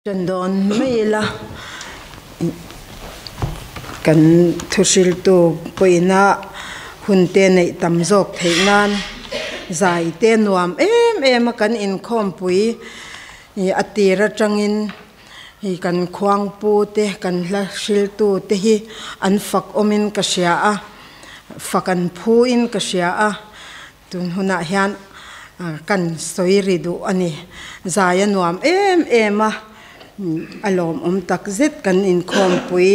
Ṭan dawn mai ila kan thuhriltu pawina hun te neih tam zawk theih nan zai te nuam em em a kan inkhawmpui a tir atangin hei kan khuangpu te kan hla hriltu te hi an fak awmin ka hria a fak an phu in ka hria a. Tun hunah hian kan sawi ri duh a ni. Zai a nuam em em a, a lawmawm tak zet kan inkhawmpui.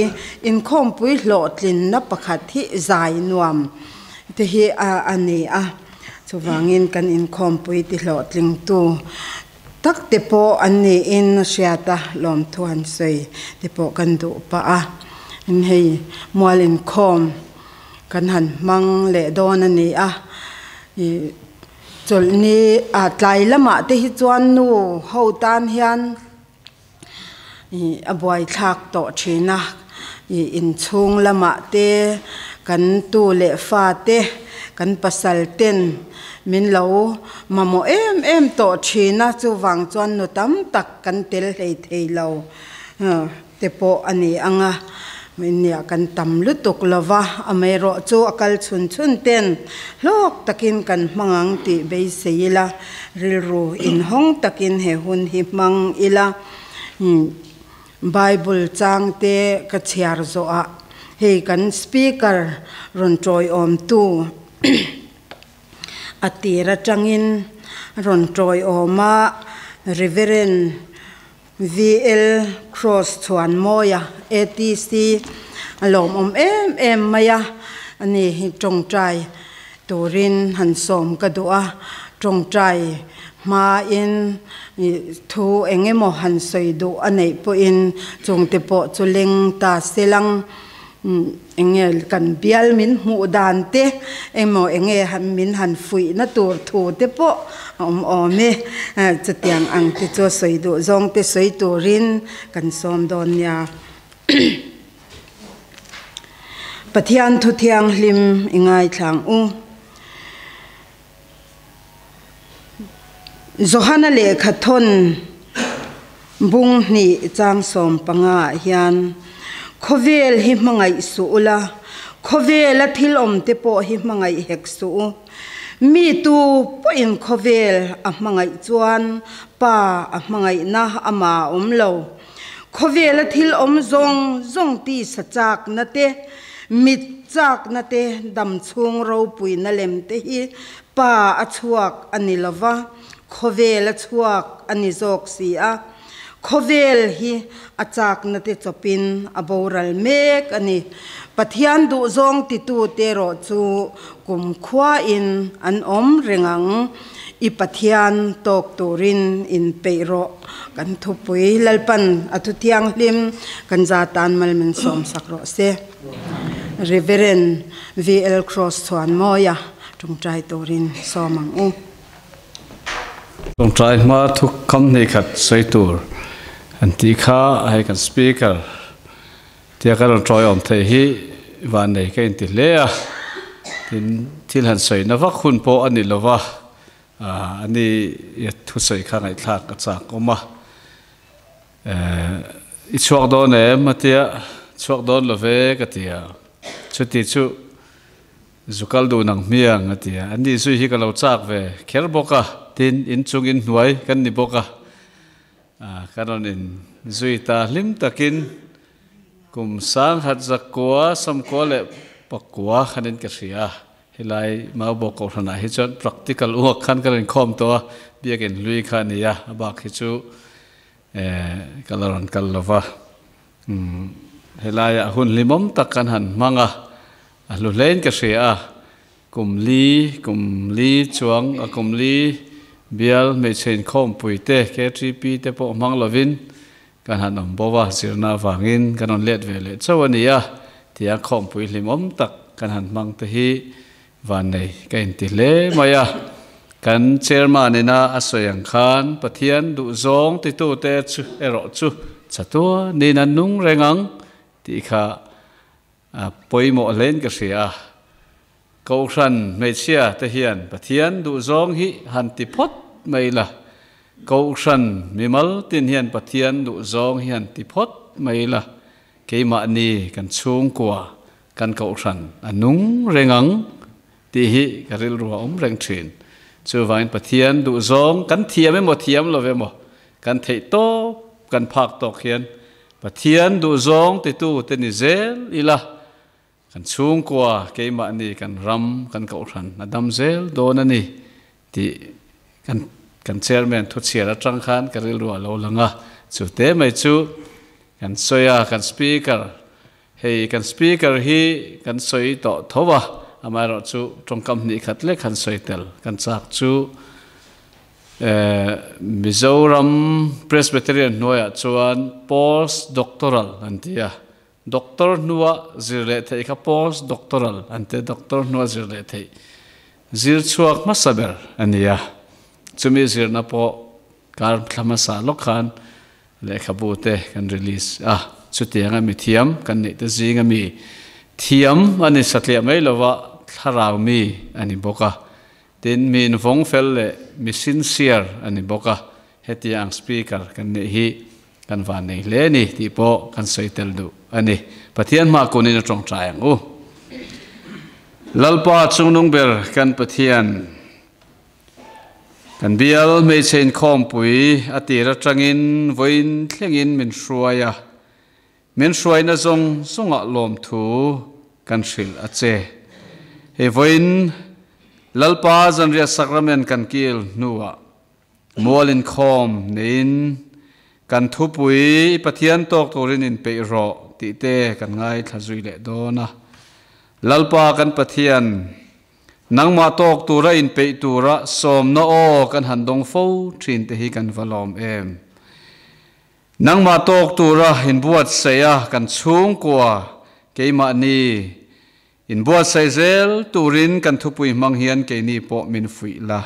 Inkhawmpui hlawhtlinna pakhat hi zai nuam te hi a ni a, chuvangin kan inkhawmpui ti hlawhtlingtu tak te pawh an niin a hriat a, lawmthu han sawi te pawh kan duh pah a. Hei mual inkhawm. Kan han hmang leh dawn a ni a, ih chawlhni ah tlai lamah te hi chuan nu ho tan hian ih a buaithlak tawh thin a, ih inchhung lamah te kan tu leh fa te kan pasal ten min lo mamawh em em tawh thin a, chuvang chuan nu tam tak kan tel hlei thei lo. Te pawh a ni ang a, nia kan tam lutuk lo va, amaherawh chu a kal chhun chhun ten hlawk takin kan hmang ang tih beisei ila, rilru inhawng takin he hun hi hmang ila. Bible chang te ka chhiar zawhah hei kan speaker rawn tawiawmtu a tir atangin rawn tawiawm a, Reverend VL Cross Chhuanmawia, ATC, a lawmawm em em mai a, ani hi tawngtai turin han sawm ka duh a, tawngtai hmain thu eng emaw han sawi duh a neih pawhin chungte pawh chu leng ta se lang. Enge kan bial min hmuh dan te emaw enge min han fuihna tur thu te pawh a awm awm e. Chutiang ang te chu sawi duh zawng te sawi turin kan sawm dawn nia. Pathian thu thianghlim i ngaithlang u. Johana lehkha thawn bung hnih chang 15 ah hian, Khawvel hi hmangaih suh ula, khawvela thil awm te pawh hi hmangaih hek suh u. Mi tu pawhin khawvel a hmangaih chuan Pa a hmangaihna ama a awm lo. Khawvela thil awm zawng zawng tisa chakna te, mit chakna te, dam chhung ropuina lem te hi Pa a chhuak a ni lo va, khawvel a chhuak a ni zawk si a. Khawvel hi a chakna te chawpin a boral mek a ni. Pathian duhzawng titute erawh chu kumkhuain an awm reng ang. I Pathian tawk turin in peih rawh. Kan thupui Lalpan a thu thianghlim kan za tan mal min sawm sak rawh se. Reverend VL Cross Chhuanmawia tawngtai turin sawm ang u. Tawngtai hma thu kam hnih khat sawi tur an tih kha hei kan speaker tia ka rawn tawiawm theih hi vannei ka inti hle a, tin thil han sawina vak hun pawh a ni lo va, ani thusawi kha ngaihthlak a chak awm a, i chhuak dawn em a tia, chhuak dawn lo ve ka ti a, chuti chu zu kal duh nang hmiang a ti a, ani zui hi ka lo chak ve kher bawk a, tin inchung inhnuai kan ni bawk a. Ka rawn in zui ta hlim takin kum sanghat zakua sawmkua leh pakua khanin ka hria a, helai Maubawk Kohhranah hi chuan practical uak khan ka rawn inkhawm tawh a, biakin hlui kha a ni a, a bak hi chu ka la rawn kal lo va. Helaiah hun hlimawm tak kan han hmang a, a hlu hlein ka hria a, Kum li, kum li chuang a kum li bial hmeichhe inkhawmpui te, KTP te pawh hmang lovin kan han awm bo a, zirna avangin kan rawn let ve leh chauh a ni a, tia khawmpui hlimawm tak kan han hmang te hi vannei ka inti hle mai a. Kan chairman ina a sawi ang khan Pathian duhzawng titute chu erawh chu chatuanin an nung reng ang tih kha A pawimawh hlein ka hria a, Kohhran hmeichhia te hian Pathian duhzawng hi han ti phawt mai la. Kohhran mimal tin hian Pathian duhzawng hian ti phawt mai ila, keimahni kan chhungkua kan Kohhran a nung reng ang tih hi ka rilru a awm reng thin. Chuvangin Pathian duhzawng kan thiam emaw thiam lo emaw kan theih tawp kan phak tawk hian Pathian duhzawng titu te ni zel ila, Kan chhungkua keimahni kan ram kan kohhran a dam zel dawn a ni tih kan kan chairman thuchhiar atang khan ka rilru a lo lang a, chu te mai chu kan sawi a, kan speaker hei kan speaker hi kan sawi tawh tho a, amaherawh chu tawngkam hnih khat lek han sawi tel kan chak chu Mizoram Presbyterian hnuaiah chuan post doctoral an ti a. Doctor hnua zir leh theih kha post doctoral an ti a, doctor hnua zir leh theih zir chhuak hmasa ber a ni a. Chumi zirna pawh kar thla hmasa lawk khan lehkhabu te kan release a. Chutianga mi thiam kan neih te zinga mi thiam a ni satliah mai lova thlarau mi a ni bawk a. Tin, mi invawng fel leh mi sincere a ni bawk a. Hetiang speaker kan neih hi Kan van nei hle ni tih pawh kan sawi tel duh a ni. Pathian hma kunin a tawngtai ang u. Lalpa chungnung ber kan Pathian, kan bial hmeichhe inkhawmpui a tir atangin vawiin thlengin min hruai a, min hruaina zawng zawngah lawmthu kan hrilh a che. Hei vawiin Lalpa zanriah sakramen kan kil hnuah Mual inkhawm neiin kan thupui Pathian tawk turin inpeih rawh tih te kan ngaithla zui leh dawn a. Lalpa kan Pathian, nangmah tawk tura inpeih tura sawmna aw kan han dawng fo thin te hi kan va lawm em. Nangmah tawk tura inbuatsaih a kan chhungkua keimahni Inbuatsaih zel turin kan thupui hmang hian keini pawh min fuih la.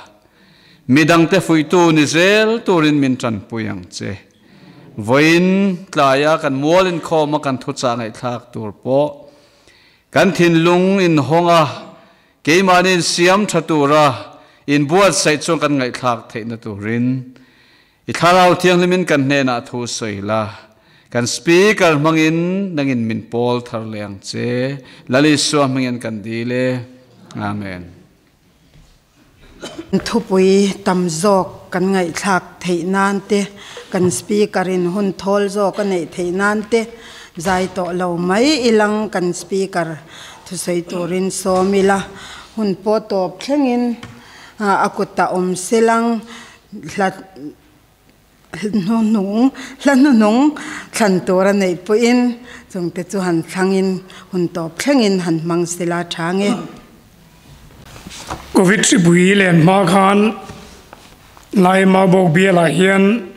Midangte fuihtu ni zel turin min tanpui ang che. Vawiin tlaia kan mual inkhawma kan thuchah ngaihthlak tur pawh kan thinlung inhawng a, keimahni insiam tha tura inbuatsaih chuan kan ngaihthlak theihna turin I Thlarau Thianghlimin kan hnenah thu sawi la, kan Speaker hmangin nangin min pawl thar leh ang che. Lal Isua hmangin kan dil e. Amen. Thupui tam zawk kan ngaihthlak theih nan te, kan Speaker in hun thawl zawk a neih theih nan te zai tawh lo mai ilang kan Speaker thusawi turin sawm ila, hun pawh tawp thlengin a kutah awm selang. Hla hnuhnung hla hnuhnung thlan tur a neih pawhin chungte chu han thlangin hun tawp thlengin han hmang sila tha nge. Covid hripui len hma khan Lai Maubawk bialah hian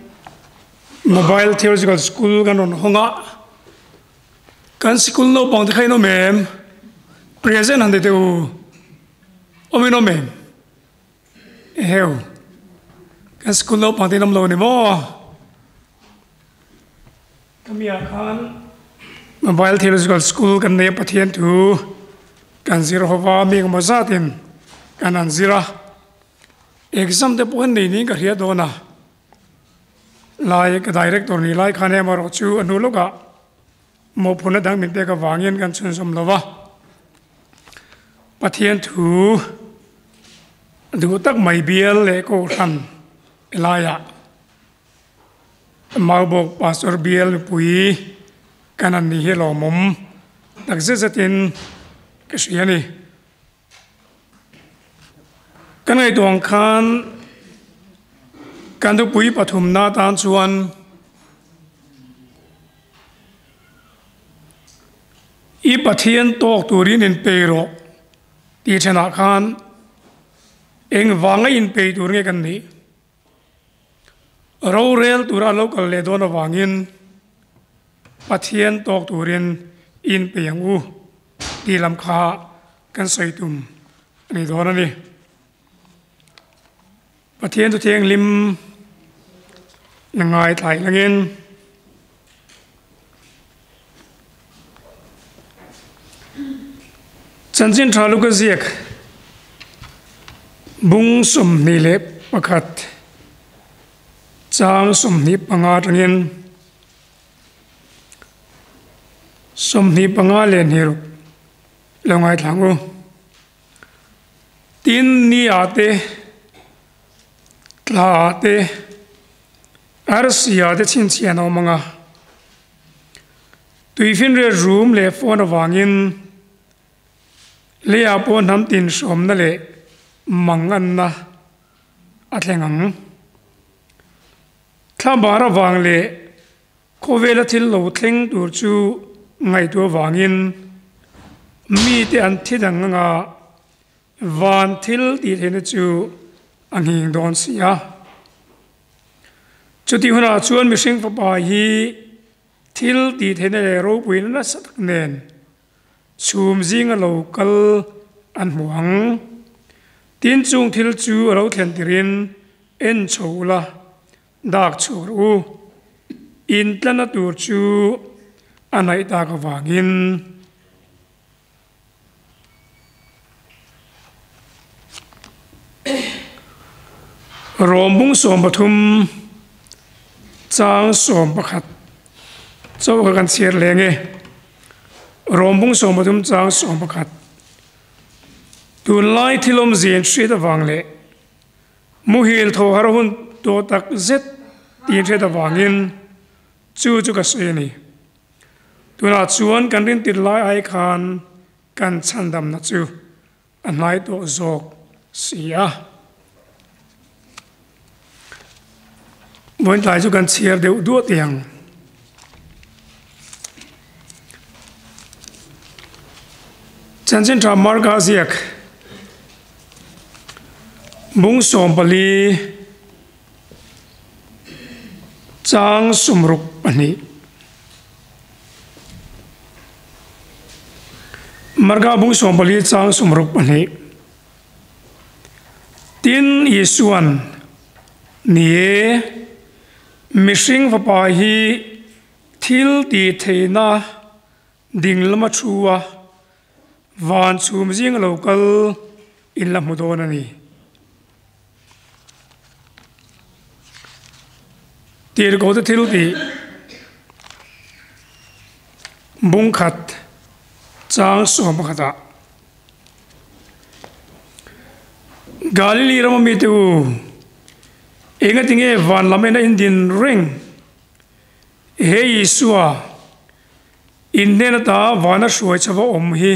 Mobile Theological School kan rawn hawng a, kan sikul naupang te kha in awm em? Present han ti teh u, awm in awm em? Eheu, kan school naupang te in awm lo ni maw? Ka miah khan Mobile Theological School kan nei a Pathian thu kan zir ho va, mi engemaw zatin kan han zir a, exam te pawh an nei niin ka hria dawn a, lai ka director ni lai khan emarawh chu a hnu lawkah mawhphurhna dang min pek avangin kan chhunzawm lo va. Pathian thu duh tak mai bial leh kohhran helaiah Maubawk Pastor bial nupui kan an ni hi lawmawm tak zet zetin ka hria a ni. Kan ngaihtuah ang khan kan nupui pathumna atan chuan I Pathian tawk turin inpei rawh tih thenah khan engvanga inpei tur nge kan nih? Rorel tura lo kal leh dawn avangin Pathian tawk turin i inpei ang u tih lam kha kan sawi tum a ni dawn a ni. Pathian chu thianghlim na ngaithlai langin Chanchin tha luka ziak bung 21. Chang 25 atangin 25 leh hniruk lo ngaithla ang u. Tin ni ah te, thla ah te, arsi ah te chhinchhiah an awm ang a. Tuifinriat rum leh phone avangin leiah pawh hnam tin hrawmna leh manganna a thleng ang. Thlabar avang leh khawvela thil lo thleng tur chu ngaihtuah avangin mite an thi dang anga van thil tih theihna chu a nghing dawn si a. Chutih hunah chuan mihring fapa hi thil tih theihna leh ropuina nasa tak nen Chhum zinga lo kal an hmu ang. Tin chung thil chu a lo thlen tirin en chho ula, dak chhuak rawh u. In tlana tur chu a hnaih tak avangin. Rawm bung 13 chang 11 chauh kha kan chhiar leng e. Rawm bung 13 chang 11 Tunlai thil awmzia in hriat avang leh muhil thaw har hun tawh tak zet tih in hriat avangin chu chu ka sawi a ni. Tunah chuan kan rintir lai ai khan kan chhandamna chu a hnai tawh zawk si a. Vawiin tlai chu kan chhiar deuh duah teh ang. Chanchin tha Mark a ziak bung 14 chang 62. Marka bung 14 chang 62. Tin Isuan, Ni e, mihring fapa hi thil tih theihna ding lama thu a, van chhum zinga lo kal in la hmu dawn a ni. Tirhkohte thil tih bung khat chang 11 ah Galili rama mite u, engatinge van lam ena in din reng? He Isua, in hnen ata vana hruai chauha awm hi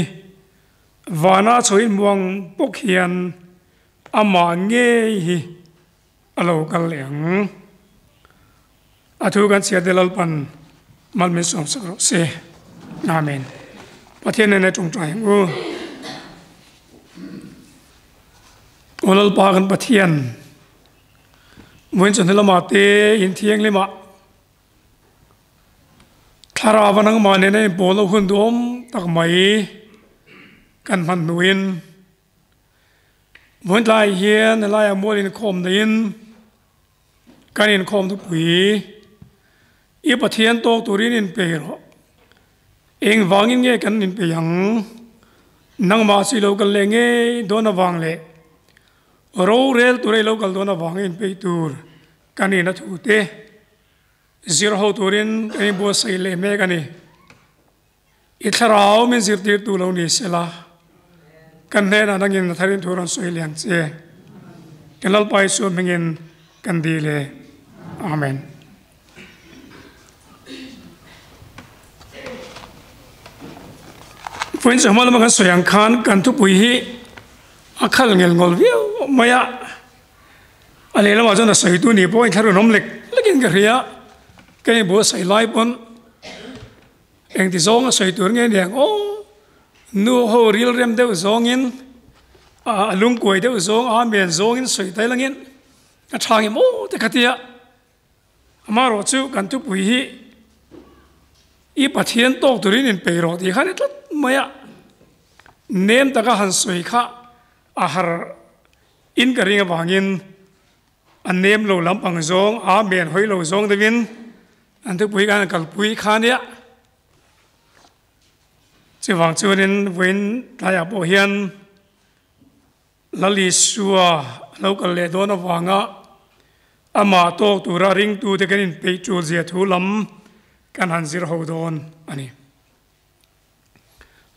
vana chhoin muang bawk hian amah ngei hi a lo kal leh ang. A thu kan chhiar te Lalpan mal min sawm sak rawh se. Amen. Pathian nena tawngtai ang u. Aw Lalpa kan Pathian, vawiin chawhnu lamah te in thianghlimah Thlarau a nangmah nena inpawl loh hun duhawm tak mai kan hman hnuin vawiin tlaiah hian helaiah mual inkhawm neiin kan inkhawm thupui i Pathian tawk turin inpei rawh. Engvangin nge kan inpei ang? Nangmah chu i lo kal leh ngei dawn avang leh rorel tura i lo kal dawn avangin inpei tur kan ina thu te zir ho turin kan inbuatsaih leh mek a ni. I thlarau min zirtirtu lo ni sela, kan hnenah nangin a tharin thu rawn sawi leh ang che. Kan Lalpa Isua hmingin kan dil e. Amen. Vawiin chu hma lama kan sawi ang khan kan thupui hi a khal ngel ngawl viau mai a. A lehlamah chuan a sawitu nih pawh inthlahrun awm lek lekin ka hria. Ka inbuatsaih lai pawn engti zawng a sawi tur nge niang aw, nu ho rilrem deuh zawngin a lungkuai deuh zawng a men zawngin sawi tai langin ka tha nge maw te kha tia. Amaherawh chu kan thupui hi i Pathian tawk turin inpei rawh tih kha a ni tlat mai a, nem taka han sawi kha a har. In ka ring avangin a nem lo lampang zawng, a men hawi lo zawng deuhin an thupui khan an kalpui kha nia. Chuvang chuanin vawiin tlaiah pawh hian Lal Isua a lo kal leh dawn avanga Amah tawk tura ringtute kan inpeih tul zia thu lam kan han zir ho dawn a ni.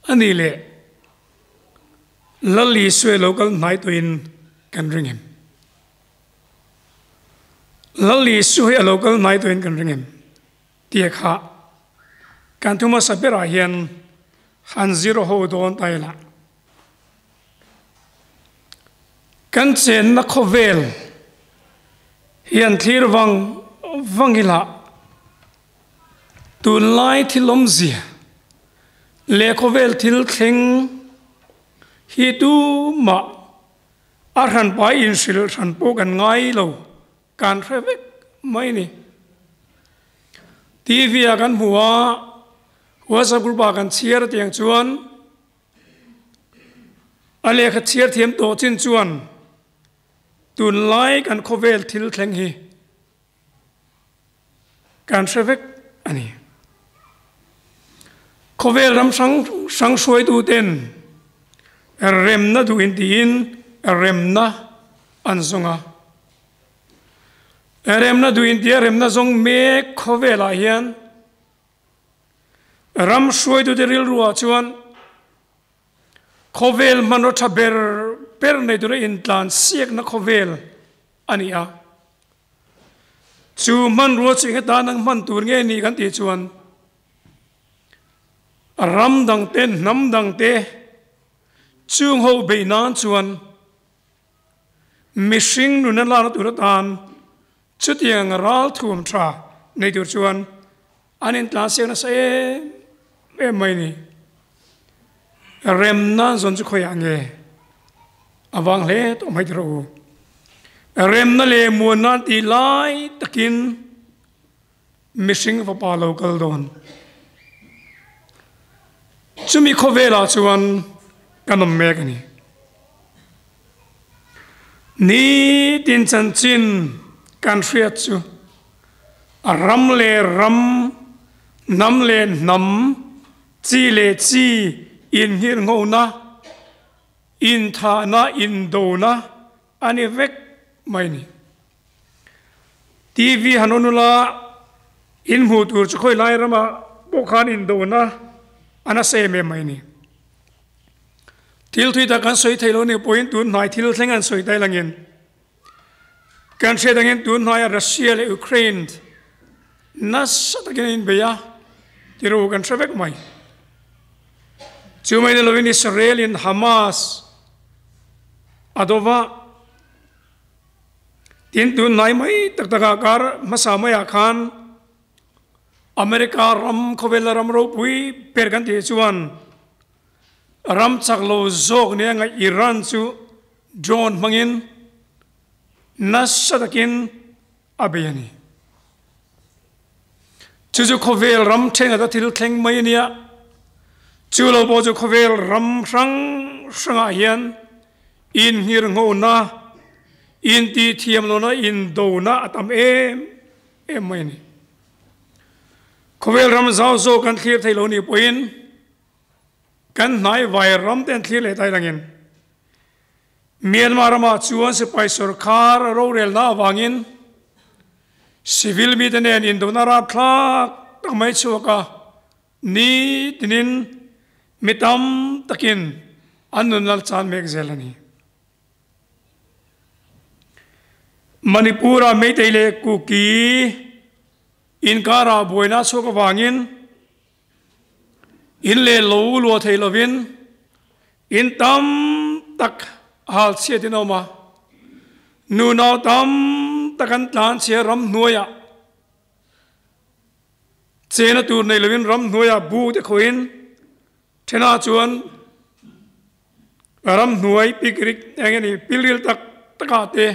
A nih leh Lal Isua lo kal hnai tawhin kan ring em? Lal Isua hi a lo kal hnai tawhin kan ring em? Tia kha kan thu hmasa berah hian han zir ho dawn ta ila. Kan chenna khawvel hian thlir vang vang ila tunlai thil awmzia leh khawvel thil thleng hi tumah a hranpa inhrilh hran pawh kan ngai lo, kan hre vek mai a ni. TV ah kan hmu a, WhatsApp group ah kan chhiar tiang chuan A lehkha chhiar thiam tawh chin chuan tunlai kan khawvel thil thleng hi kan hre vek a ni. Khawvel ram hrang hrang hruaitu ten remna duh in tiin remna an zawng a. Remna duh in tia remna zawng mek khawvelah hian Ram hruaitute rilruah chuan khawvel hmanraw tha ber ber nei tura intlan siakna khawvel a ni a. Chu hmanrua chu eng atan ang hman tur nge ni kan tih chuan ram dangte, hnam dangte chung ho beih nan chuan mihring nuna lakna tur atan Chutiang ral thuam tha nei tur chuan an intlansiak nasa em em mai ni. Remna zawn chu khawiah nge a vang hle tawh mai rawh u. Remna leh muanna an tih lai takin mihring fapa lo kal dawn. Chumi khawvelah chuan kan awm mek a ni. Nitin chanchin kan hriat chu a ram leh ram, hnam leh hnam, chi leh chi inhirnghona, inthahna, indona a ni vek mai a ni. TV han awn ula in hmuh tur chu khawi lai ramah pawh khan indona a nasa em em mai a ni. Thil thui tak kan sawi thei lo ni pawhin tun hnai thil thleng an sawi tai langin kan hriat angin tun hnaia Russia leh Ukraine nasa takin an inbei a tiru kan hre vek mai. Chu mai ni lovin Israel in Hamas a dova tin tun hnai mai tak takah kar hmasa maiah khan America ram khawvela ram ropui ber kan tih chuan ram chak lo zawk nia ngaih Iran chu drone hmangin nasa takin a bei a ni. Chu chu khawvel ram thenkhat a thil thleng mai a nia. Chu lo pawh chu khawvel ram hrang hrangah hian inngirnghona, intihthiamlohna, indona a tam em em mai a ni. Khawvel ram zau zawk kan thlir thei lo nih pawhin kan hnai vai ram te an thlir leh tai langin Myanmar ramah chuan sipai sorkar rorelna avangin civil mite nen indona rapthlak tak mai chhuak a, ni tinin mi tam takin an nun lal chan mek zel a ni. Manipur-a Meitei leh Kuki inkarah buaina chhuak avangin in leh lo luah thei lovin in tam tak hal chhiat in a awm a, nunau tam tak an tlanchhia ramhnuaiah chena tur nei lovin ramhnuaiah bu te khawihin Thenah chuan ramhnuai pikrik eng emaw pilril tak takah te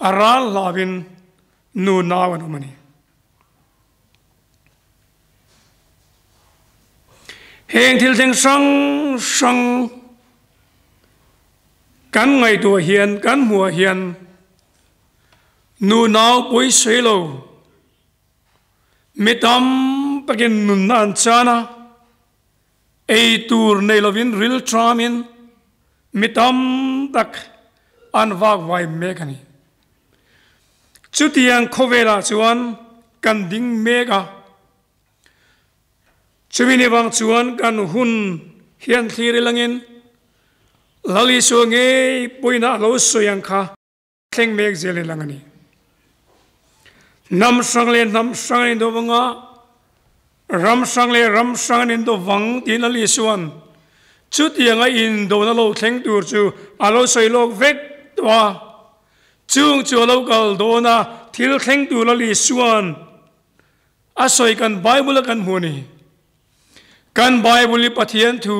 a ral hlauhin nu nau an awm a ni. Heng thil thleng hrang hrang kan ngaihtuah hian kan hmuh hian nu nau pawisawi lo Mi tam takin nunna an chan a, ei tur nei lovin ril tramin mi tam tak an vak vai mek a ni. Chutiang khawvelah chuan kan ding mek a. Chumi ni vang chuan kan hun hian thlir ilangin Lal Isua ngei pawhin a lo sawi ang kha thleng mek zel ilang a ni. Hnam hrang leh hnam hrang an indo vang a, ram hrang leh ram hrang an indo vang tiin Lal Isua'n chutianga indona lo thleng tur chu a lo sawi lawk vek tawh a. Chung chu a lo kal dawn a, thil thleng tur Lal Isua'n A sawi kan Bible a kan hmu a ni. Kan Bible hi Pathian thu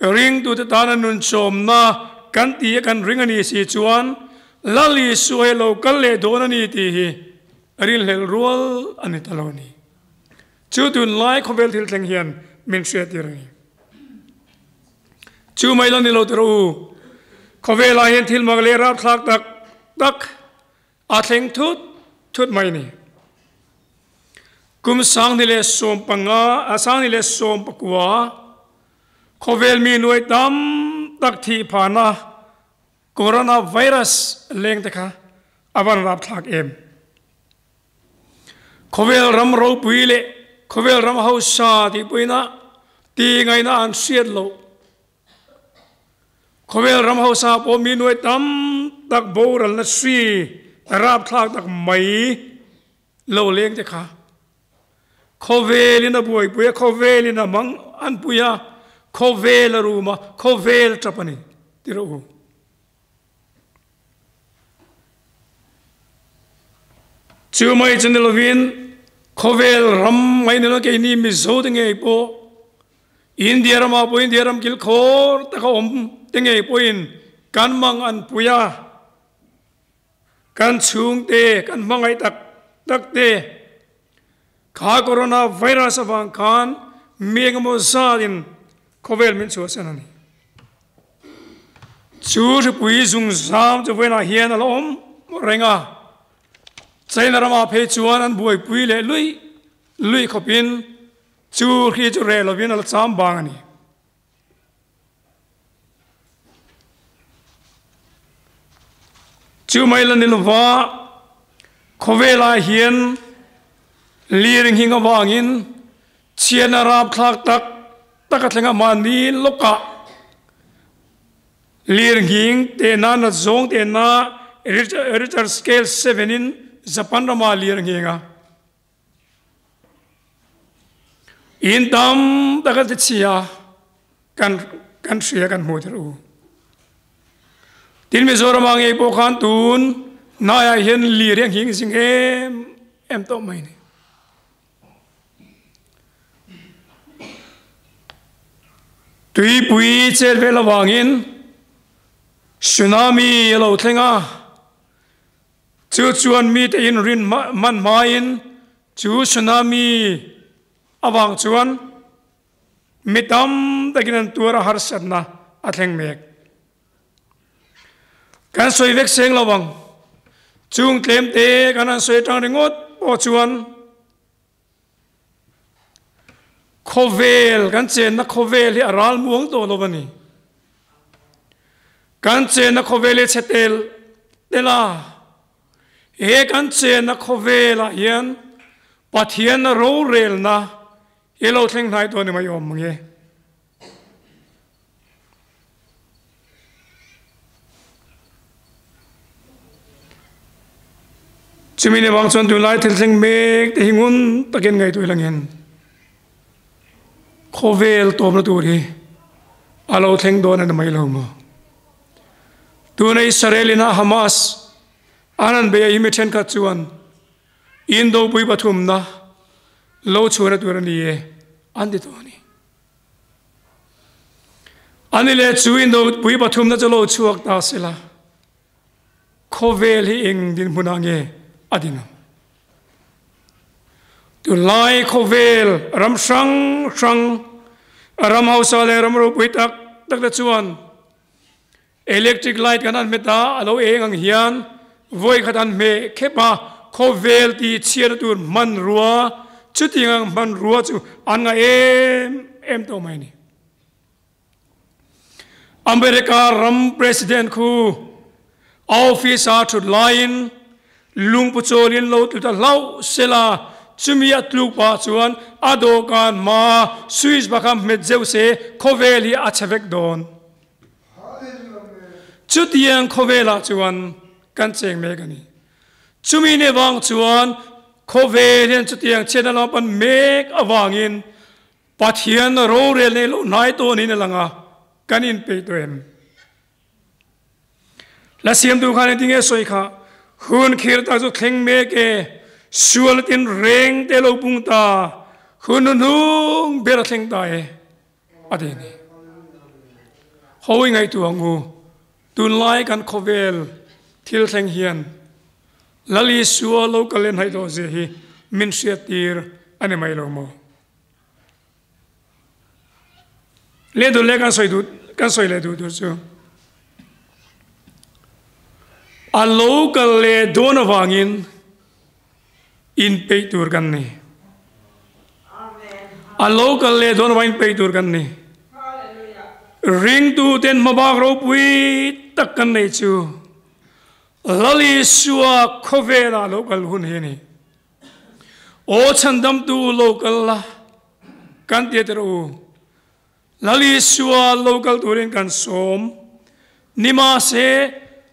ringtute tana nunchawmna kan ti a kan ring a ni si chuan Lal Isua hi lo kal leh dawn a ni tih hi rinhlelh rual a ni ta lo a ni. Chu tunlai khawvel thil thleng hian min hriattir a ni. Chu mai la ni lo tiraw u, khawvelah hian thil mak leh rapthlak tak tak A thleng thut thut mai ni. Kum sangni leh sawm panga, a sangni leh 19 khawvel mi nuai tam tak thih phana Corona virus leng te kha a van rapthlak em. Khawvel ram ropui leh khawvel ram hausa tih pawhin ti ngaihna an hriat loh. Khawvel ram hausa pawh mi nuai tam tak boralna hri rapthlak tak mai lo leng te kha khawvelin a buaipui a, khawvelin a mang an pui a, khawvel a rum a, khawvel tap a ni ti rawh u. Chu mai chu ni lovin khawvel ram mai ni lo keini Mizo te ngei pawh India ramah pawh India ram kilkhawr taka awm te ngei pawhin kan mang an pui a, kan chhungte kan hmangaih tak tak te kha corona virus avang khan mi engemaw zatin khawvel min chhuahsan a ni. Chu hripui zungzam chu vawiinah hian a la awm reng a, China ramah phei chuan an buaipui leh luih luih khawpin Chu hri chu reh lovin a la cham bang a ni. Chu mai la ni lova khawvelah hian lir nghing avangin chhiatna rapthlak tak tak a thleng a, mahni lawkah lir nghing tehna nat zawng tehna Richter scale 7 in Japan ramah lir nghing a. In tam tak a ti chia kan kan hria kan hmu tir u. Tin Mizoram ah ngei pawh khan tun hnaiah hian lir hi a nghing zing em em tawh mai ni. Tuipui chet vel avangin tsunami a lo thleng a. Chu chuan mite inrin man hmain chu tsunami avang chuan mi tam takin an tuar a harsatna a thleng mek. Kan sawi vek seng lo ang, chung tlemte kan han sawi atang ringawt pawh chuan Khawvel, kan chenna khawvel hi a ral muang tawh lo a ni. Kan chenna khawvel hi chhe tel tel a. He kan chenna khawvelah hian Pathianna rorelna hi lo thleng hnai tawh a ni mai awm mang e. Chumi ni vang chuan tunlai thil thleng mek te hi ngun takin ngaihtuah langin khawvel tawpna tur hi a lo thleng dawn a ni mai lo maw? Tuna Israel ina Hamas an han beih a hi mi thenkhat chuan Indopui pathumna lo chhuahna tur a ni e an ti tawh a ni. Ani leh chu indopui pathumna chu lo chhuak ta sela, khawvel hi eng dinhmunah nge a din ang? Tunlai khawvel ram hrang hrang, ram hausa leh ram ropui tak tak te chuan electric light kan han hmet a, a lo eng ang hian vawi khat an hmeh khep a, khawvel tih chhiatna tur hmanrua, chutiang ang hmanrua chu an ngah em em tawh mai a ni. America ram President khu a office a thut laiin Lungpu chawlin lo tlu ta hlauh sela, chumi a tluk pah chuan a dawhkan hmaa switch bakha hmet zeuh se khawvel hi a chhe vek dawn. Chutiang khawvelah chuan kan cheng mek a ni. Chumi ni vang chuan khawvel hian chutiang chhiatna lam pan mek avangin Pathian rorel nei lo hnai tawnin a lang a, kan inpeih tawh em? La siamtu khan engtin nge sawi kha? Hun khir tak chu thleng mek e, sual tin reng te lo pung ta, hun hnuhnung ber a thleng ta e, a ti a ni. Hawi ngaihtuah ang u, tunlai kan khawvel thil thleng hian Lal Isua lo kal en haih tawh zia hi min hriattir a ni mai lo maw? Le duh le kan sawi duh kan sawi leh duh tur chu a lo kal leh dawn avangin inpeih tur kan ni. A lo kal leh dawn avangin peih tur kan ni. Ringtu ten hmabak ropui tak kan nei chu Lal Isua khawvelah lo kal hun hi a ni. Aw chhandamtu lo kal la, kan ti tir u. Lal Isua lo kal turin kan sawm. Nimahse,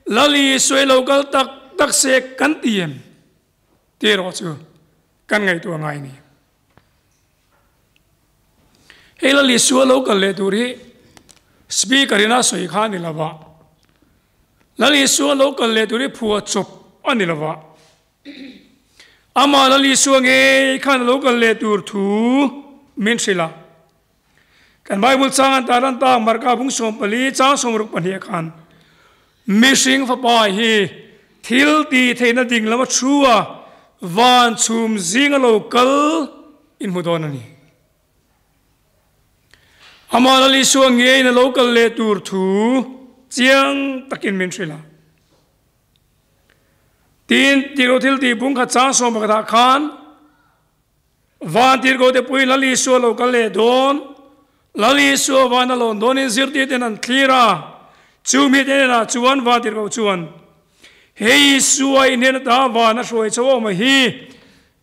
Lal Isua i lo kal tak tak se kan ti em? Ti erawh chu kan ngaihtuah ngai a ni. Hei Lal Isua lo kal leh tur hi Speaker in a sawi kha a ni lova. Lal Isua lo kal leh tur hi phua chawp a ni lova. Amah Lal Isua ngei khan a lo kal leh tur thu min hrilh a. Kan Bible chang an tar an tak Marka bung 14 chang 62 khan mihring fapa hi thil ti theihna ding lama thu a van chhum zing a lo kal in hmu dawn a ni. Amah Lal Isua ngeiin a lo kal leh tur thu chiang takin min hrilh a. Tin, Tirhkoh thiltih bung khat chang 11 ah khan van Tirhkoh te puiin Lal Isua lo kal leh dawn, Lal Isua van a lawn dawnin zirtir ten an thlir a, chu mi te hnenah chuan van Tirhkoh chuan, Hei Isua i hnen ata van a hruai chho awm a hi,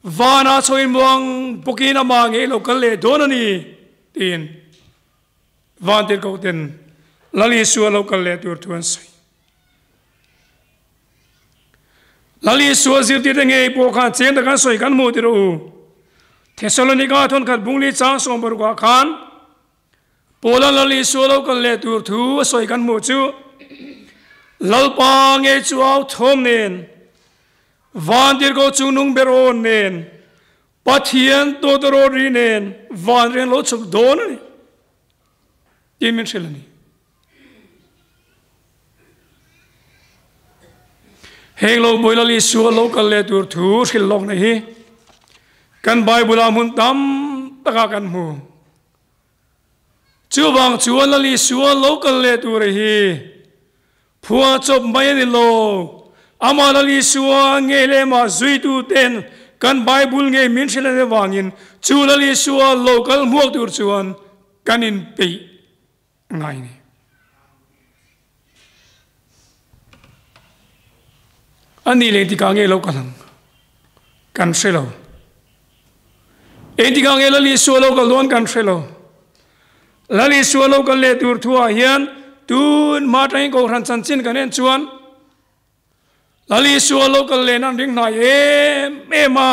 vanah chhoin muang bawkin amah ngei lo kal leh dawn a ni, tiin van Tirhkoh ten Lal Isua lo kal leh tur thu an sawi. Lal Isua zirtirte ngei pawh khan cheng tak an sawi kan hmuh tir u. Thesalonika thawnkhat bungli chang 60 ah khan Paula Lal Isua lo kal leh tur thu a sawi kan hmuh chu Lalpa ngei chu au thawm nen van tirhkoh chungnung ber awn nen Pathian tawtawrawt ri nen van rian lo chhuk dawn a ni tih min hrilh a ni. Heng lo Bawi Lal Isua lo kal leh tur thu hrilh lawkna hi kan Bible-ah hmun tam takah kan hmu. Chuvang chuan Lal Isua lo kal leh tur hi phua chawp mai a ni lo. Amah Lal Isua ngei leh amah zuitu ten kan Bible ngei min hrilh a nih avangin chu Lal Isua lo kal hmuak tur chuan kan inpeih ngai ni. A nih leh engtikah nge lo kal ang? Kan hre lo. Engtikah nge Lal Isua lo kal dawn kan hre lo. Lal Isua lo kal leh tur thuah hian tun hma atangin Kohhran chanchin kan en chuan Lal Isua lo kal leh nan ring hnai em em a,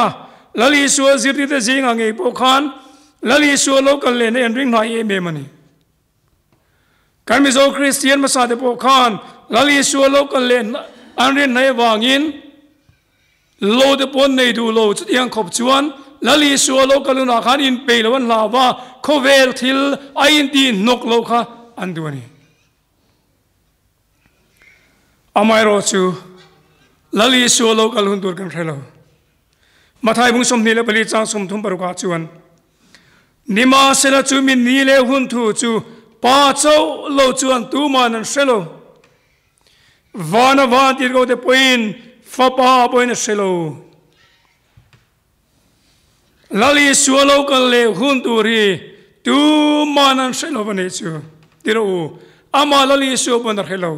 Lal Isua zirtirte zingah ngei pawh khan Lal Isua lo kal leh na an ring hnai em em a ni. Kan Mizo Kristian hmasa te pawh khan Lal Isua lo kal leh an rin hnai avangin lo te pawh an nei duh lo. Chutiang khawp chuan Lal Isua lo kal hunah khan inpeih lo an hlau va, khawvel thil a inti hnawk lo kha an duh a ni. Amaherawh chu Lal Isua lo kal hun tur kan hre lo. Mathai bung 24 chang 36 ah chuan Nimahsela chu mi ni leh hun thu chu Pa chauh lo chuan tuman an hre lo. Vana van tirhkoh te pawhin Fapa pawhin a hre lo. Lal Isua lo kal leh hun tur hi tuman an hre lo a nih chu. Ti rawh u, amah Lal Isua pawn a hre lo.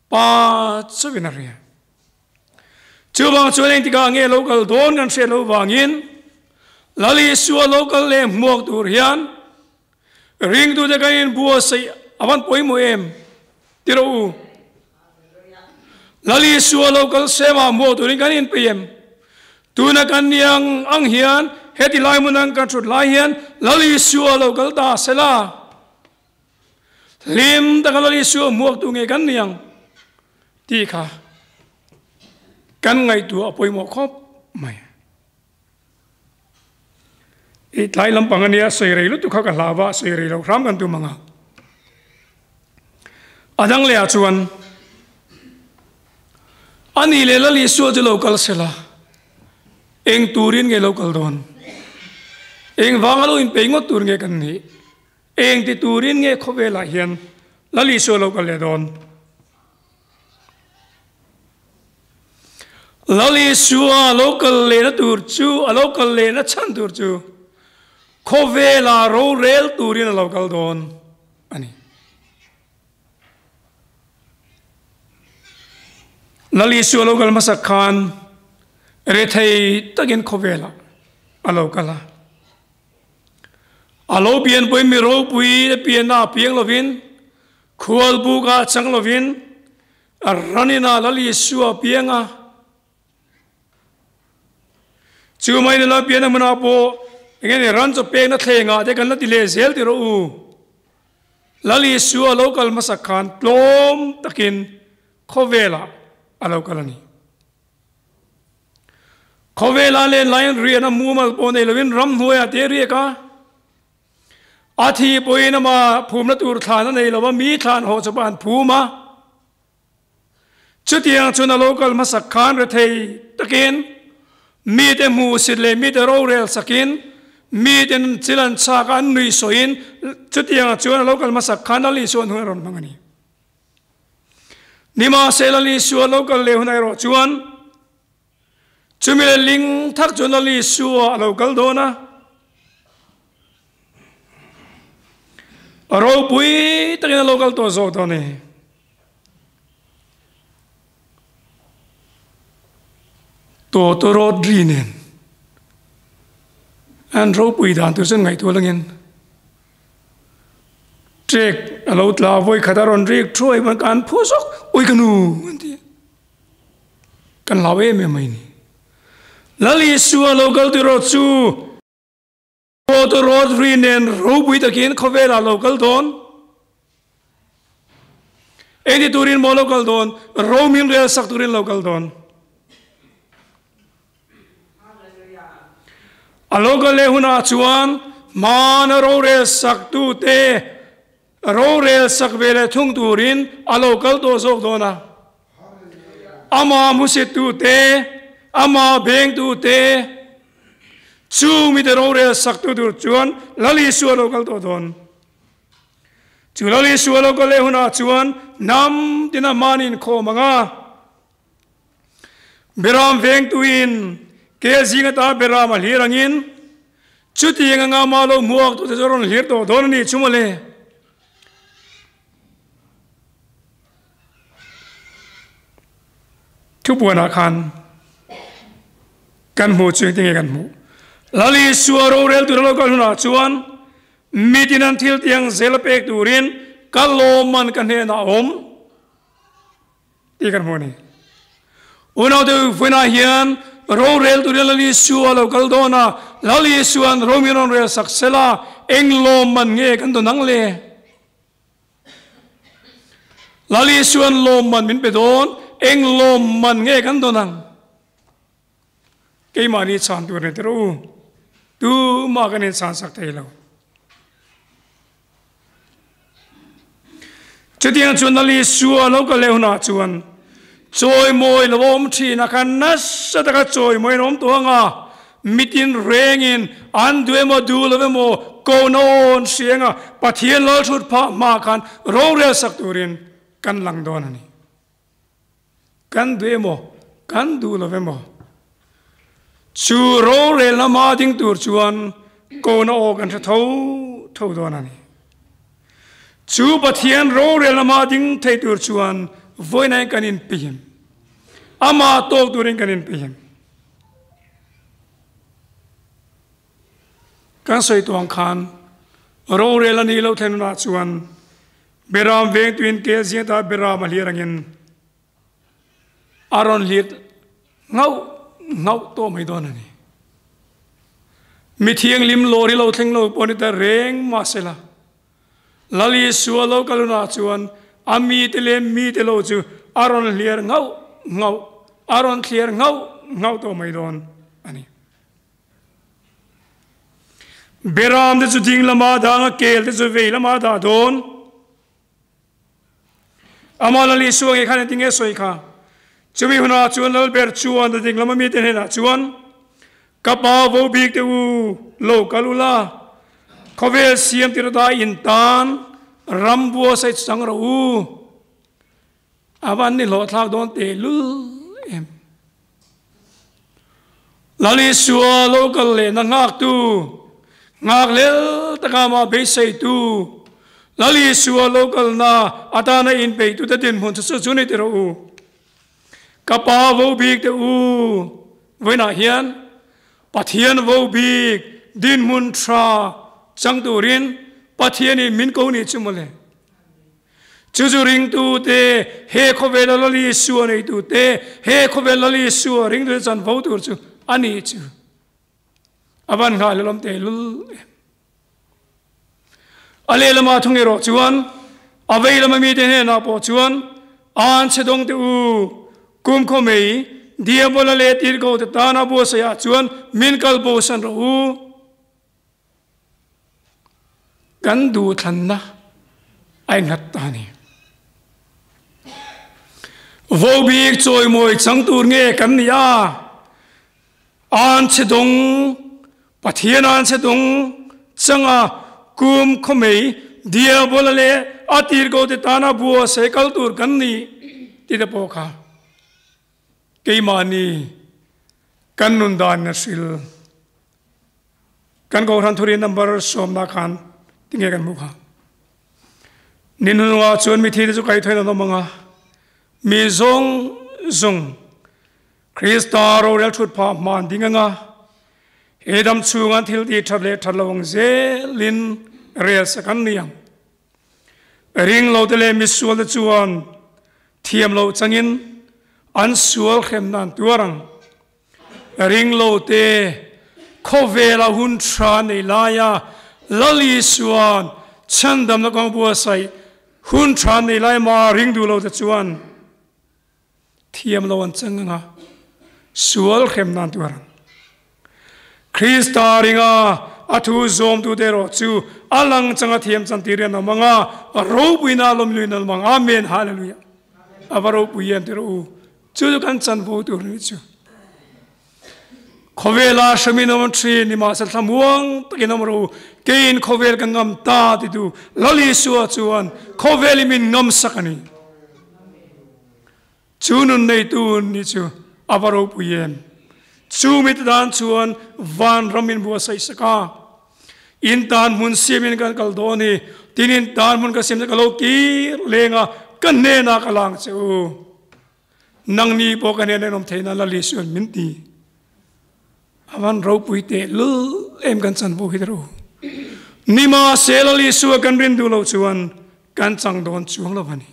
Pa chauhin a hria. Chuvang chuan engtikah nge lo kal dawn kan hriat loh vangin Lal Isua lo kal leh hmuak tur hian ringtute kan inbuatsaih a van pawimawh em ti rawh u. Lal Isua lo kal sema hmuak turin kan inpeih em? Tuna kan ni ang ang hian heti lai hmun ang kan thut lai hian Lal Isua lo kal ta sela hlim taka Lal Isua hmuak tu nge kan ni ang tih kha kan ngaihtuah a pawimawh khawp mai. I tlai lampang ania sawi rei lutuk kha ka hlau a, sawi rei loh hram kan tum ang a. A dang leh ah chuan a ni leh Lal Isua chu lo kal sela, eng turin nge lo kal dawn? Eng vanga lo inpeih ngawt tur nge kan nih? Eng ti turin nge khawvelah hian Lal Isua lo kal leh dawn? Lal Isua lo kal lehna tur chu, a lo kal lehna chhan tur chu khawvela rorel turin a lo kal dawn a ni. Lal Isua lo kal hmasak khan rethei takin khawvelah a lo kal a. A lo pianpui mi ropui te pianna a piang lovin, khual bukah chang lovin, a ranin a Lal Isua a piang a. Chu mai ni lo pianna hmunah pawh enge ni ran chaw pekna thlengah te kan la ti leh zel ti rawh u. Lal Isua lo kal hmasak khan tlawm takin khawvelah a lo kal a ni. Khawvela len laiin rian a mumal pawh nei loin ramhnuaiah te riak a, a thi pawhin ama phumna tur thlan a nei lo a, mi thlan haw chawpah an phum a. Chutiang chuan a lo kal hmasak khan rethei takin mite hmuhsit leh mite rorel sakin miten chil an chhak a, an nui sawiin chutiang chuan a lo kal hmasak khan Lal Isuan hun a rawn hmang a ni. Nimahsela Isua lo kal leh hunah erawh chuan chumi leh ling thak chuan Lal Isua a lo kal dawn a, a ropui takin a lo kal tawh zawk dawn a ni. Tawtawrawt ri nen an ropui dan tur chuan ngaihtuah langin Trek a lo tla vawi khat a rawn rik thuai chuan kan phu zawk, Ui ka nu an ti a, kan hlau em em mai ni. Lal Isua lo kal tiraw chu Tawtawrawt ri nen ropui takin khawvelah lo kal dawn. Engti turin maw lo kal dawn? Romin rel sak turin lo kal dawn. A lo kal leh hunah chuan hmana rorel saktute rorel sak ve leh thung turin a lo kal tawh zawk dawn a. Amah hmusittute, amah bengtute, chung mite rorel saktu tur chuan Lal Isua a lo kal tawh dawn. Chu Lal Isua a lo kal leh hunah chuan hnam tina hmanin khawm ang a. Beram vengtuin kel zing ata beram a hlir angin chutiang anga mah lo hmuak tute chu a rawn hlir tawh dawn a nih chu mawle. Thupuanah khan kan hmuh chu engtin nge kan hmuh? Lal Isua rorel tur a lo kal hunah chuan mitin an thil tiang zel a pek turin ka lawmman ka hnenah a awm. Tih kan hmu a ni. Unaute vawiinah hian rorel turin Lal Isua a lo kal dawn a, Lal Isua'n ro min rawn rel sak sela, eng lawmman nge kan dawn ang le? Lal Isua'n lawmman min pe dawn, eng lawmman nge kan dawn ang? Keimahni chhan tur ni teh rawh u, tumah kan inchhan sak thei lo. Chutiang chuan Lal Isua lo kal leh hunah chuan chawimawi lo awm thin a khan nasa taka chawimawi an awm tawh ang a, mitin rengin an duh emaw duh lo emaw kohna awn hriang a, Pathian Lalthut phah hma khan rorel sak turin kan lang dawn a ni. Kan duh emaw, kan duh lo emaw, chu rorelna hma ding tur chuan kona aw kan hre tho tho dawn a ni. Chu Pathian rorelna hma ding thei tur chuan vawiin kan inpihim. Amah tawk turin kan inpeih em? Kan sawi tawh ang khan rorel a nih loh thlen hunah chuan Beram vengtuin kel zing ata Beram a hlir angin a rawn hlir nghauh nghauh tawh mai dawn a ni. Mi thianghlim lawr hi lo thleng lo pawh ni ta reng mahsela Lal Isua lo kal hunah chuan a mite leh mite lo chu a rawn hliar nghauh nghauh, a rawn thliar nghauh nghauh tawh mai dawn a ni. Beram te chu ding lama dah anga kel te chu vei lama dah dawn. Amah Lal Isua ngei khan engtin nge sawi kha? Chumi hunah chuan Lalber chuan a ding lama mite hnenah chuan, Ka pa vo bik te u, lo kal ula, khawvel siam tir ata in tan ram buatsaih chang rawh u. A van ni hlawhthlak dawn tehlul em. Lal Isua lo kal lehna nghaktu, nghakhlel taka amah beiseitu, Lal Isua lo kalna atana inpeihtute dinhmun chu chu chu ni ti rawh u. Ka pa vo bik te u, vawiinah hian Pathian vo bik dinhmun tha chang turin Pathianin min ko nih chu mawle. Chu chu ringtute, he khawvela Lal Isua neitute, he khawvel Lal Isua ringtute chanvo tur chu a ni chu. A van nghah leh lawm tehlul em. A lehlamah thung erawh chuan, a vei lama mite hnenah pawh chuan, An chhe dawng teh u, kum khaw mei, Diabola leh tirhkohte tana buatsaihah chuan min kal bosan rawh u. Kan duhthlanna a innghat ta a ni. Vobik chawimawi chang tur nge kan ni a? An che dawng, Pathian an che dawng changa kum khawmei Diabola leh a tirhkohte tana bua sei kal tur kan ni tih te pawh kha keimahni kan nun dan a hril. Kan Kohhran thurin number sawmna khan tinge kan hmuh kha. Ni hnungah chuan mithi te chu kaihthawin an awm ang a, mi zawng zawng Krista rorel thut phah hman ding anga he dam chhung an thil tih that leh that lo ang zelin rel sak an ni ang. Ring lo te leh misual te chuan thiam loh changin an sual hrem nan tuar ang. Ring lo te, khawvela hun tha nei laia Lal Isua'n chhandamna kawng buatsaih hun tha nei lai ma ring duh lo te chuan thiam lo an chang anga sual hrem nan tuar ang. Krista ringa a thu zawmtute erawh chu a lang changa thiam chantir an awm anga ropuina a lawmluin an awm ang. Amen Hallelujah. A va ropui em tirh u. Chu chu kan chanvo tur ni chu. Khawvela hremin awm thin ni mahse thlamuang takin awm ro kein khawvel ka ngam ta ti tu Lal Isua chuan khawvel i min ngam sak a ni. Chu nun neitu ni chu a va ropui em. Chu mi te dan chuan van ram in buatsaih sak a. In tan hmun siamin kan kal dawn hi, tin in tan hmun ka siam chu ka lo kir leng a, ka hnenah ka lang che u. Nangni pawh ka hnenah in awm theihna Lal Isua'n min ti. A van ropui teh lul em kan chanvo hi rawh u. Nimahse Lal Isua kan rin duh loh chuan kan chang dawn chuang lo a ni.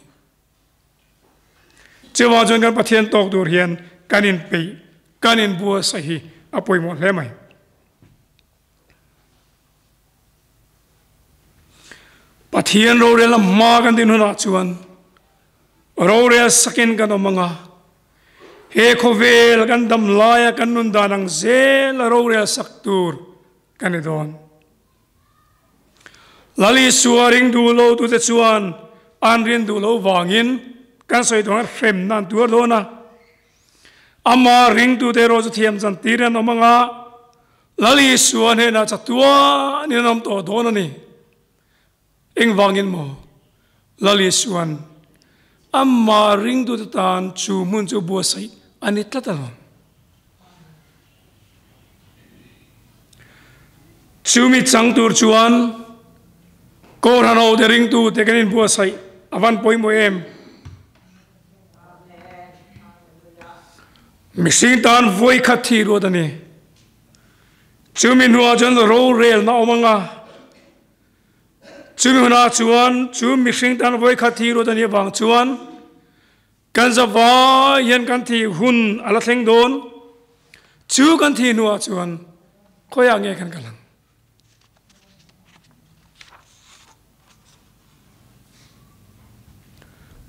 Chuvang chuan kan Pathian tawk tur hian kan inpeih, kan inbuatsaih hi a pawimawh hle mai. Pathian rorel a hma kan din hunah chuan rorel sakin kan awm anga, he khawvel kan dam laia kan nun dan ang zel a rorel sak tur kan ni dawn. Lal Isua ring duh lo tute chuan an rin duh loh vangin kan sawi tur ang hremna an tuar dawn a. Ama ringtute erawh chu thiam chan tir an awm anga, Lal Isua hnenah chatuanin an awm tawh dawn a ni. Engvangin maw? Lal Isua'n ama ringtute tan chu hmun chu buatsaih a ni tlat alawm. Chumi chang tur chuan Kohhran hote ringtute kan inbuatsaih a van pawimawh em? Mihring tan vawi khat thi ruat a ni. Chumi hnuah chuan rorelna a awm ang a. Chumi hunah chuan chu mihring tan vawi khat thi ruat a nih avang chuan kan zavai hian kan thih hun a la thleng dawn. Chu kan thih hnuah chuan khawiah nge kan kal ang?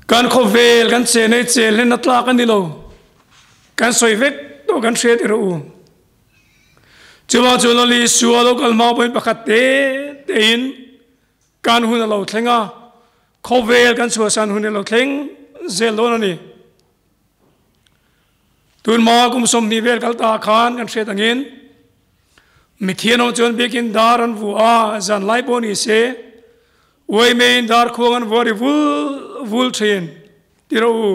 Kan khawvel kan chen ei chen hlen a tlak a ni lo. Kan sawi vek tawh kan hriat erawh u. Chuvang chu Lali Isua lo kal hma pawhin pakhat te tein kan hun a lo thleng a, khawvel kan chhuahsan hun a lo thleng zel dawn a ni. Tunhma kum 20 vel kal ta khan kan hriat angin mithianawm chuan biakin dar an vuah a, zan lai pawh ni se uai meiin dar khuang an vuah ri vul vul thin ti rawh u.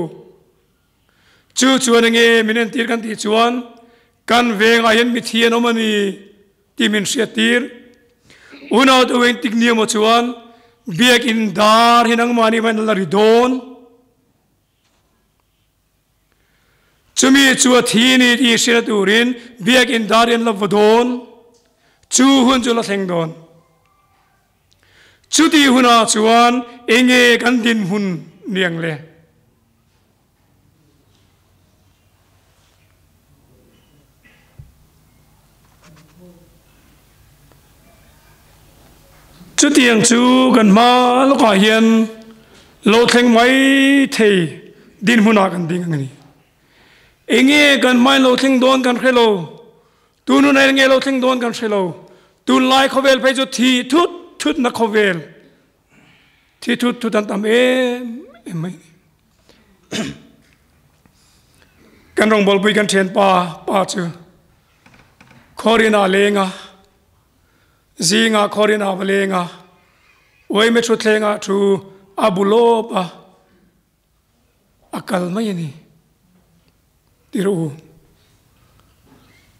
Chu chuan enge min entir kan tih chuan kan vengah hian mithianawm a ni tih min hriat tir. Unau te ueng tik ni emaw chuan biakin dar hi nangmahni hian a la ri dawn. Chumi chu a thi ni tih hriat turin biakinn dar in la va dawn. Chu hun chu la thleng dawn. Chuti hunah chuan enge kan dinhmun ni ang le? Chutiang chu kan hma lawkah hian lo thleng mai thei dinhmunah kan ding ang a ni. Enge kan hmain lo thleng dawn kan hre lo, tun hunah enge lo thleng dawn kan hre lo. Tunlai khawvel phei chu thi thut thutna khawvel, thi thut thut an tam em em mai a ni. Kan rawngbawlpui kan thianpa pa chu Khawrinah leng a, zingah Khawrinah va leng a, uaime thutthlengah thu a bu lawp a, a kal mai a ni ti rawh u.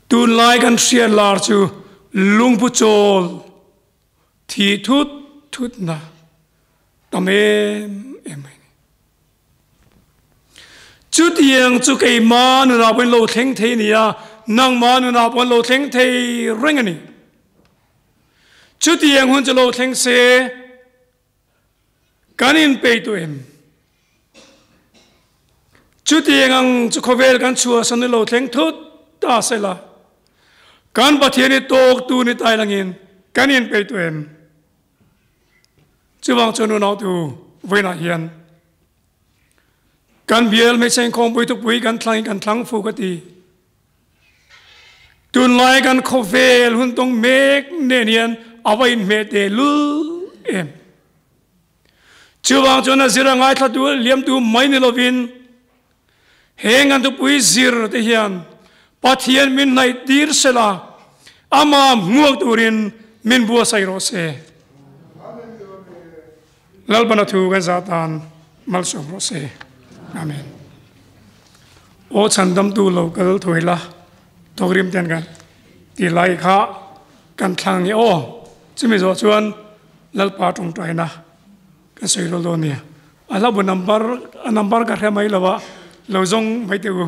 Tunlai kan hriat lar chu lungpu chawl thi thut thutna tam em em mai a ni. Chutiang chu keimah nunah pawhin lo thleng thei a ni a, nangmah nunah pawhin lo thleng thei reng a ni. Chutiang hun chu lo thleng se kan inpeih tawh em? Chutiang ang chu khawvel kan chhuahsan hi lo thleng thut ta se la, kan Pathian hi tawktu ni tai langin kan inpeih tawh em? Chuvang chuan unautu vawiinah hian kan bial hmeichhe inkhawmpui thupui kan thlang in kan thlang fu ka ti. Tunlai kan khawvel hun tawng mek nen hian a va inhmeh teh lul em. Chuvang chuan a zir a ngaithla tu liamtu mai ni lovin heng an thupui zir te hian Pathian min hnaih tir sela amah hmuak turin min buatsaih rawh se. Lalpana thu kan zah tan malsawm rawh se. Amen. Aw chhandamtu lo kal thuai la thawkrim ten kan ti lai kha kan thlang nge aw chumi zawh chuan Lalpa tawngtaina kan sawi rual dawn nia. A hla bu number a number ka hre mai lo a lo zawng mai teh u.